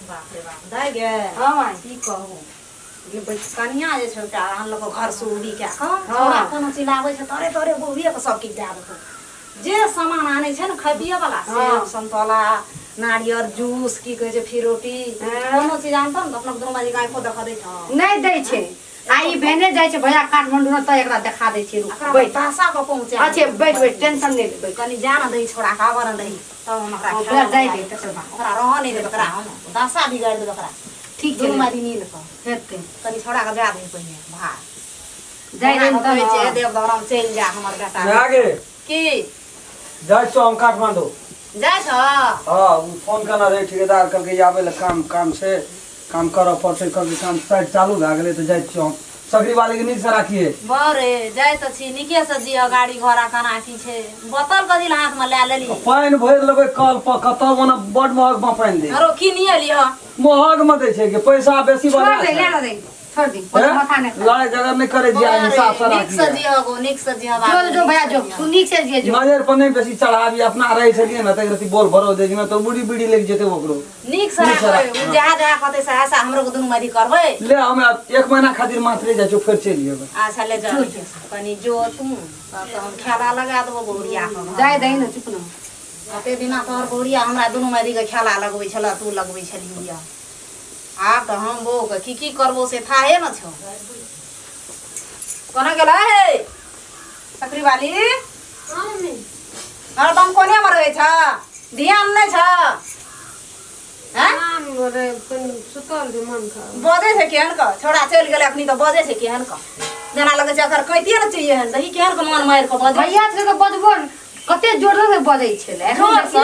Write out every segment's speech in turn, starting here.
बाप रे बाप दाइ गे। हाँ माय। की कहू, ये कनिया जे छै एकटा आनलको घर से उड़ी कए कऽ। हाँ। छोड़ा कोनो चीज लाबै छै तोरे तोरे बहुए के सब किछु दए देतौ। जे सामान आनै छै ने खाइ पियै वाला, हाँ। सेब समतोला नारियर जूस की कहै छै फिरोटी, हाँ। कोनो चीज आनतौ ने तऽ अपना दुनू माजी आँखो देखऽ दै छौ? नहि दै छै। आ ई भेने जाइ छै भैया काठमांडू ने, तऽ एकरा देखा दै छियै। रुक, एकरा बैठ। बतासा पर पहुँचा। अच्छा बैठ बैठ, टेंशन नहि ले, बैठ। कनि जा ने दही, छोड़ा के आबऽ ने दही, तब हम ओकरा हाँ, खाय ओकरा जाइ दे तकर बाद। ओकरा रहऽ नहि देबै, ओकरा हम दशा बिगाड़ि देबै ओकरा। ठीक छै। दुनू मादी मिल कऽ हेतै। कनि छोड़ा के जा दही पहिने भार जाइ दे तब कहै छै ने। देव धरम चलि जा हमर बेटा। जा गे। की? जाइ छौ हम काठमांडू। जाइ छ? हाँ, ओ फोन केने रहै ठेकेदार, कहलकै आबै लए, काम काम छै, काम करऽ पड़तै। कहलकै काम साइड चालू भए गेलै, तऽ जाइ छियौ हम। सकरी वाली के नीकसँ राखिए। बरे जाइ तऽ छी, नीके से जिह। गाड़ी घोड़ा केना की छै? बोतल कथी लए हाथमे लए लेली? पानि भरि लेबै कल पर कतऽ, ओना बड महग मे पानि दै। आरो किनिए लिह। महग मे दै छै कि पैसा बेसी छोड़ बढ़ा दे, छै। ले दे, छोड़ दे, ओते माथा नहि खा। लड़ाई झगड़ नहि करै छियै, हिसाब से नीक से राखिए। जिह गो, नीक से जिह जो जो भैया जो, तू नीक से जिए जो। नजर पर नहि बेसी चढ़ाबी। अपना रहै छलियै ने तऽ रति बोल भरो दै छै ने, तऽ बूढ़ी बीड़ी लागि जेतै ओकरो। नीक से नीक से राखबै। राख, ओ जहाँ जहाँ कहतै सएह सएह हमरो दुनू मधी करबै। ले, हम एक महीना खातिर मात्रे जाइ छियौ, फेर चलि अयबै। अच्छा ले जा, कनि जो तू, तब तऽ हम खेला लगा देबो बहुरिया के घर। जाय दही ने, चुप न। कते दिना तोहर बहुरिया हमरा दुनू मधीके खेला लगबै छलऽ, तू लगबै छलही। आब तऽ हम बौके की की करबो से थाहे ने छौ। कोना गेलै हे सकरी वाली? हरदम कोनेमे रहै छ, ध्यान नहि छ? हैं? बजै छै केहन कऽ छोड़ा चलि गेलै अखनी तऽ बजै छै केहन कऽ, जेना लगै छै एकर कैतिये ने चाहिए हन। दही केहन कऽ मन मारि कऽ बजै। भैया छै तऽ बजबो कते जोर से बजै छलै। जोरसँ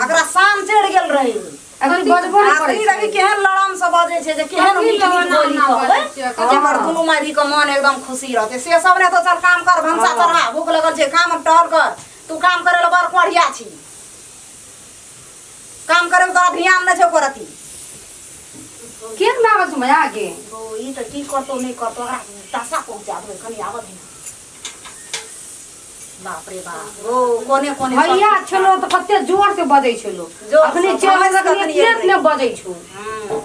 एकरा शाम चढ़ि गेल रहै। एखन बजबो नहि करै अखनी देखी केहन लरम से बजै छै जे केहन कथी मीठ मीठ लऽ बोली एना कहबै बजै छियै? जेकर दुनू माधी के मन एकदम खुशी रहतै से सब। नहि तो चल काम कर, भनसा चढ़ा, भूख लगल छै, काम टहल कर। तू काम करे ला बड़ कोढ़िया छी, काम करे में तोरा ध्यान नहि छौ करती। के लागल छौ भैया के? ओ ई तऽ की करतौ नहि करतौ, ओकरा दशा पहुँचा देबै। कनि आबऽ दही ने। बाप रे बाप, ओ कोने कोने सब भैया किछु। छलो तऽ कते जोर से बजै छलो। जोर से, अखनी चलि समझ गेल, कऽ अखनी कनि एतने एलै। एतने बजै छौ। हूँ।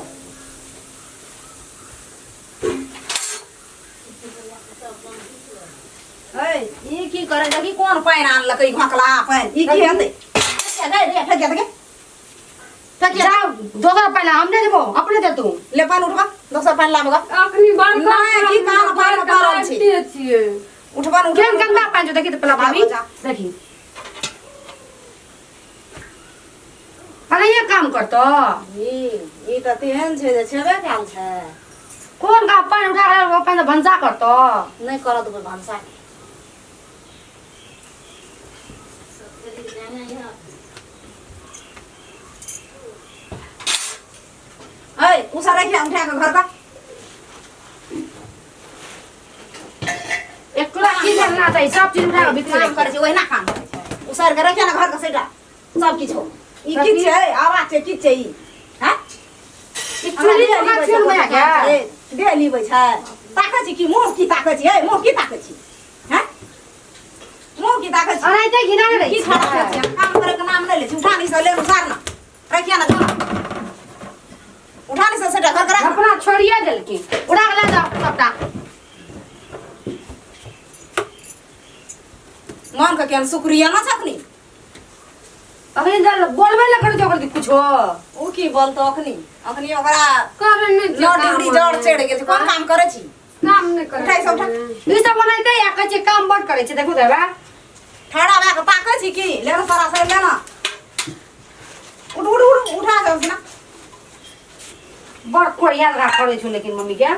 है, ई की करे? देखी कोन पानि आनलकै ई घोकला पानि, ई की हेतै? गे रे, फेंक दे गे, फेंक। जाओ दोसर पानि हम नहि देबो, अपने दे तू। ले पानि उठबा, दोसर पानि लाबऽ ग। अखनी बड़ नहि, की काम पानि पड़ल छी? छियै। उठबा ने, केहन उठबा। गंदा पानि छौ, देखी तऽ पहला भाभी। जा। देखी, अरे ये काम करतो। ई ई तऽ तेहन छै जे छेबे कयल छै। कोन का पानि उठा के ओ पानि से भनसा करतो? नहि करऽ देबै भनसा। ऐ उसा राखिया उठा के घर का। एकरा चीज ना चाहिए, सब चीज उठा के बिक्री काम करै छै, ओहिना काम करै छै। उसारि के राखिया ने घर के सैटा सब किछो। ई की छै? आवाज छै की छै ई? हैं? ई चूड़ी चोखा छियौ ने भैया के? देह लीबै छै, ताकै छी की? मुँह की ताकै छी? हे, मुँह की ताकै छी? हैं, मुँह की ताकै छी? अनाहिते घिना ने रहै की खड़ा छै? काम करे के नाम नहि लै छी। उठा नहीं से ले, उसार ना रखिया ना, जो ना उठा नहीं से सेटा घर के राख। अपना छोड़िए देलखिन, उठा के ले जाओ सबटा। मन के केहन शुक्रिया ना छखनी। अखनी जल बोलबे ना करै छै ओकर कुछो। ओ की बोलतो अखनी? अखनी ओकरा करे नहि छै 9 काम। डिग्री जड़ चढ़ि गेल छै। कोन काम करै छी? काम नहि करै। उठाइ से उठा। ई सब ओनाहिते या कहै छै काम बड करै छै, देखू तऽ हेबा। ठाढ़ा भए कऽ ताकै छी की? लेना सारा से लेना, उठ उठ उठ, उठा जाउ ना। बड़ कोढ़िया लगा करै छौ, लेकिन मम्मी के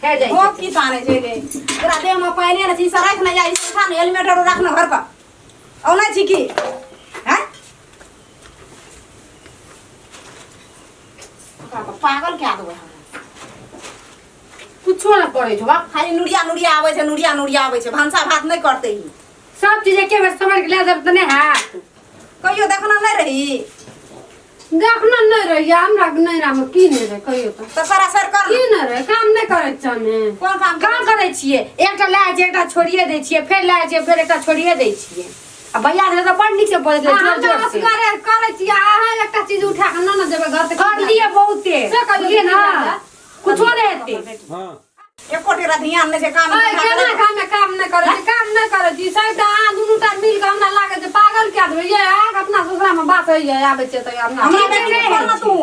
हे जाइ भोग छै। की ताने छै गे? तोरा देह में पानि ने छै। ई सब राख ने या ई सब उठा ने, हेलमेट आर राख ने घर पर। औनै छी की? हैं, ओकरा तऽ पागल कए देबै हम। कुछो ना करै छौ बाप। खाली नुरिया नुरिया आबै छै, नुरिया नुरिया आबै छै, भनसा भात नहि करतै ई। सब चीज एके बेर समझ के ले देब तऽ नहि हैत। कहियो देखना नहि रही? देखना नहि रहियै हमरा नैहरामे की नहि रहै कहियो तऽ? तऽ सरासर कर की नहि रहै? काम नहि करै चाहे। कोन काम? काम करै छियै, एकटा लए जाइ छियै, एकटा छोड़िए दै छियै, फेर लए जाइ छियै, फेर एकटा छोड़िए दै छियै। आ भैया से तऽ बड़ नीक से बजै आ जोर हम जोर से। असगरे करै छियै, अहाँ एकटा हाँ एको टेरा ध्यान नहि छै काम ओए, केना काम में काम नहि करै छी, काम नहि करै छी। शायद अहाँ दुनू टा मिल के हमरा लागै छै पागल कए देबै। ये अहाँके अपना ससुरा में बात होइए, आबै छै तऽ हमरा हमरा बेटी के कर न तू,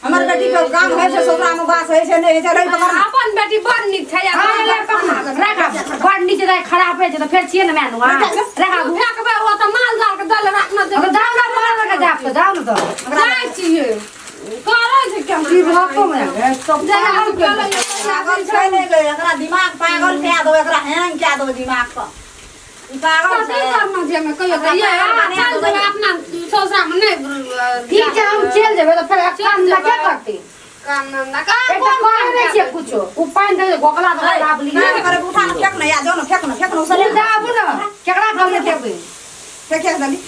हमर बेटी के काम होइ छै, ससुरा में बास होइ छै नहि होइ छै, रहि पकड़। अपन बेटी बड़ नीक छै। हाँ, ले, पकड़, राख, बड़ नीक छै, खराब होइ छै तऽ फेर छियै ने माय नुआ। राख आगू। फेकबै ओ तऽ माल जाल के दल राखना छै। अगर जाउ ना पकड़ के जाब तऽ जाउ ने तऽ। जाइ छियै करै छै केना की रहतो मे सब जकरा पागल केलैए, पागल छै नहि गै, एकरा दिमाग पागल कए देबै, एकरा हैंग कए देबै दिमाग पर। ई पागल कथी छै। करना छै हमे कहियो तऽ ये अहाँ चल जेबै अपना ससुरा में नहि। ठीक छै, हम चलि जेबै तऽ फेर काम धंधा के करतै? काम धंधा का एक तऽ करै नहि छियै कुछो। उ पानि दे गोकला दऽ लाभ लियै। काम करे उठा ने फेक ने, या जो ने फेक ने, फेक ने उसले। उ जाबू ने केकरा घर में फेकबै? फेक जल्दी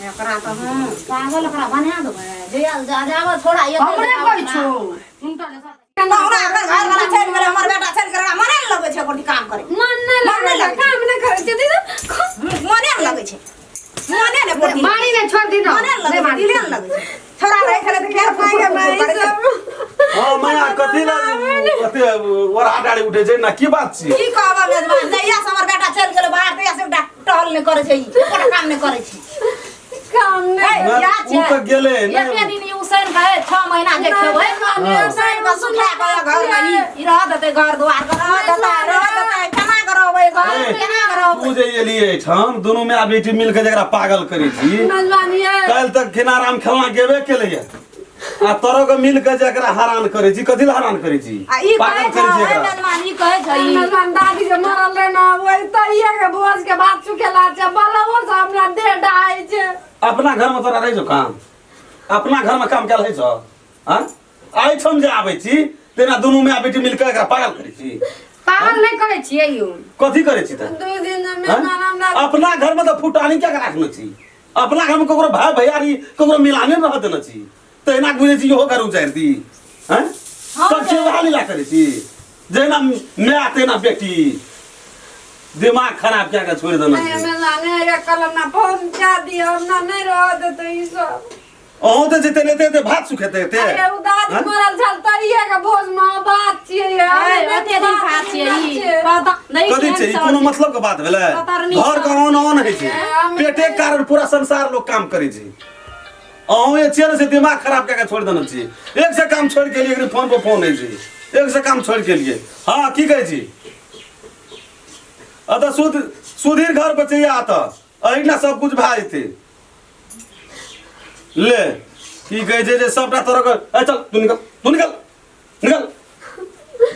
एकरा। तऽ हम पागल एकरा बना देबै जे जाबे छोड़ा ये। हमरे कहै छौ हुनका ले। हमरा एकर घर वाला चलि गेलै, हमर बेटा चलि गेलै, एकरा मने नहि लगै छै एको काम करे। मन नहि मन नहि लगै लगै छै, काम नहि करै छै दीदी। मने नहि लगै छै, मने नहि बोली। मारी नहि, छोड़ दी मने नहि लगै छै, दिले नहि लगै छै। छोड़ा रहै छलै तऽ खेल फुफुर फुफुर करै छलै। हाँ माया, कथी ला अथे ओरा डाली उठे छै ना, की बात छी? की कहब मेजबान, जहिया से हमर बेटा चलि गेलै बाहर तहिया से एकटा टहल नहि करै छै ई, एकोटा काम नहि करै छै। काम नहि। हे, याद उ छै? तऽ गेलै एके ने। दिन ई उसैन के 6 महीना जे खेबै, उसैन के सुखा के घर में ई रह देतै, घर दुआर के रह देतै, रह देतै। केना के रहबै घर? ए, केना के रहबै? तू जे एलियै एहिठाम, दुनू माय बेटी मिल के जकरा पागल करै छी। मेजबान ये काल्हि तक घिनाराम खेलना गेबे केलैया आ तोरो के मिल के जकरा हरान करै छी। कथी लए हरान करै छी? आ ई पागल कहै करै छै छी हे एकरा। मेजबान, ई कहै छै ई। मेजबान, दादी जे मरल रहे ने ओहि तहिए के भोज के भात सुखेला छै, बलवो से हमरा देह डहाइ छै। अपना घर में तोरा रहै छौ काम? अपना घर में काम कयल होइ छौ? आँ, एहिठाम जे आबै छी तेना दुनू माय बेटी मिल के एकरा पागल करै छी। पागल नहि करै छियै यौ। कथी करै छी तऽ? 2 दिन आँय? मेजबान हमरा अपना घर में तऽ फुटानी क्या के राखने छी? अपना घर में ककरो भाई भैयारी ककरो मिलाने रह देने छी, तहिना बुझै छी इहो घर उजारि दी। आँय, सब चीज वएह लीला करै छी, जहिना माय तहिना बेटी, दिमाग खराब कए के छोड़ि देने नहीं छी। मेजबान, एक कलम ना फोन क्या दिया, हमरा नहीं रह देते ई सब। अहूँ तऽ जेते ने तेते भात सुखेते एते। अरे उ दादी हाँ? मरल छल तरिये के भोज में बात छियै। हे, ओते दिन भात छियै ई। कहता, नहि कथी छै ई? केहन कोनो मतलब के बात भेलै? कतरनी घर के ऑन ऑन होइ छै, पेटे के कारण पूरा संसार लोग काम करै छै। अहूँ जे छियै ने से दिमाग खराब कए के छोड़ि देने छियै। एक से काम छोड़ि के एलियै, फोन पर फोन होइ छै, एक से काम छोड़ि के एलियै। हँ, की कहै छी? अतऽ सुधीर घर पर चाहिए, अतऽ एहिना सब कुछ भए जेतै। ले, की कहै छै जे सबटा तोरा के, ए चल तू निकल, तू निकल, निकल।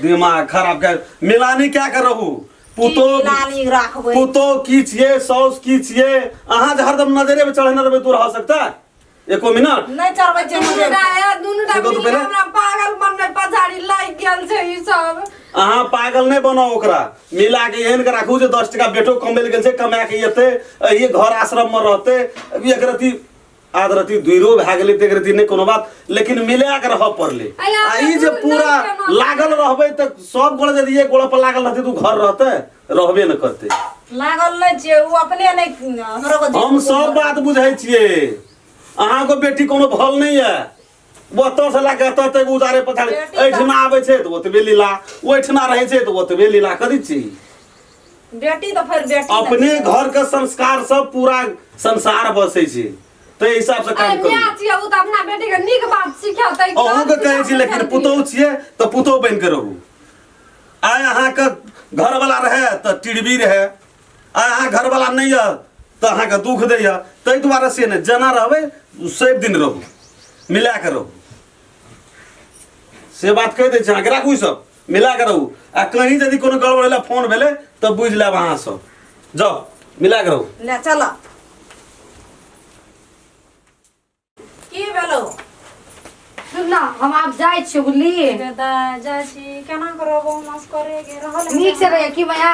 दिमाग खराब कर मिलानी क्या कर रहू पुतो मिलानी राखबै? पुतो की छियै, साउस की छियै? अहाँ जे हरदम नजरे में चढ़ेने रहबै, तू रह सकता एको मिनट? नहि चढ़बै छै मुझे। दुनू टा से कहू तऽ मिल के पहिले। हमरा पागल बनबै पछाड़ी लागि गेल छै ई सब। अहाँ पागल नहि बनाउ, ओकरा मिला के एहन के राखू जे 10 टका बेटो कमै लए गेल छै, कमा के एतै, एहि घर आश्रम में रहतै। एक रति आध रति दूरो भए गेलै तऽ एक रति नहि कोनो बात, लेकिन मिला के रहऽ पड़लै। अया, आ ई जे दूर पूरा नहि केना। लागल रहबै तऽ सब गोड़े यदि एक गोड़ा पर लागल रहतै तऽ उ घर रहतै? रहबे नहि करतै। लागल नहि छियै, ओ अपने नहि हमरो के। हम सब बात बुझै छियै, अहाँके बेटी कोनो भल नहि यऽ। ओतऽ से लए कऽ एतऽ तक उजारे पथारे बेटी तऽ- एहिठिना आबै छै तऽ ओतबे लीला, ओहिठिना रहै छै तऽ ओतबे लीला करै छी। बेटी तऽ फेर बेटी ने अपने छियै। घर के संस्कार सब पूरा संसार बसै छै, ताहि हिसाब से अरे काम करू। माय छियै ओ तऽ अपना बेटी के नीक बात सिखेतै। अहूँके कहै छी, लेकिन पुतोहु छियै तऽ पुतोहु बनि कऽ रहू। आइ अहाँके घरवला रहै तऽ टिड़बी रहै, आइ अहाँ घरवला नहि यऽ तऽ अहाँके दुख दैए। ताहि दुआरे से नहि, जेना रहबै सब दिन रहू, मिला कऽ रहू, से बात कहि दै छी अहाँके। राखू, ई सब मिला कऽ रहू आ कहीं यदि कोनो गड़बड़ भेलै, फोन भेलै तऽ बुझि लेब अहाँ सब। जाउ, मिला कऽ रहू। ले चल, की भेलौ? सुन ना, हम आब जाइ छियै, बुझली? दाइ, जाइ छी, केना करब हम असगरे गे रहल? नीक से रहिए की माया?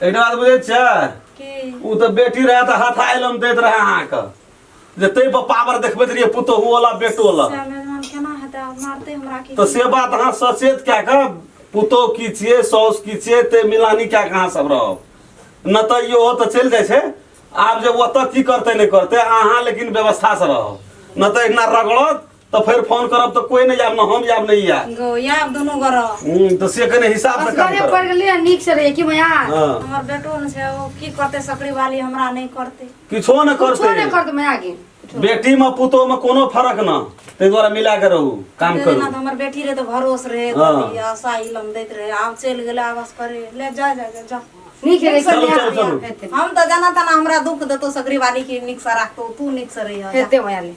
एकटा बात बुझै छियै? की? ओ तऽ बेटी रहै तऽ हाथ आइलम दैत रहै अहाँके, जे ताहि पर पावर देखबैत रहियै पुतोहु वाला बेटो वाला। से मेजबान, केना हेतै? आब मारतै हमरा की? तऽ से बात अहाँ सचेत कए कऽ, पुतोहु की छियै, साउस की छियै, ते मिलानी कए कऽ अहाँ सब रहब न तऽ इहो तऽ चलि जाइ छै। आब जे ओतऽ की करतै नहि करतै अहाँ, लेकिन व्यवस्थासँ रहब न तऽ एहिना रगड़त। तऽ फेर फोन करब तऽ कोई नहि आयब न हम आयब नहि आयब। गो आयब दुनू गोरा। तऽ से कने हिसाब से काम असगरे करब। पड़ि गेलियै नीक से रहियै की मैया? हँ। हमर बेटो ने छै, ओ की करतै सकरी वाली हमरा नहि करतै। किछो ने कुछो करतै। नहि करतै मैया गे। बेटी में पुतोह में कोनो फर्क न, ताहि दुआरे मिला के रहू, काम जेना करू। तऽ हमर बेटी रहे तऽ भरोस रहे, हँ। आशा इलम दैत रहे, आब चलि गेलै आब असगरे। ले जा जा जा जा। नीक रहे। चलू, चलू, चलू। हेतै। हम तऽ जाना तना हमरा दुख देतो सकरी वाली की नीक से राखतो, तू नीक से रहिह। हेतै मैया ले।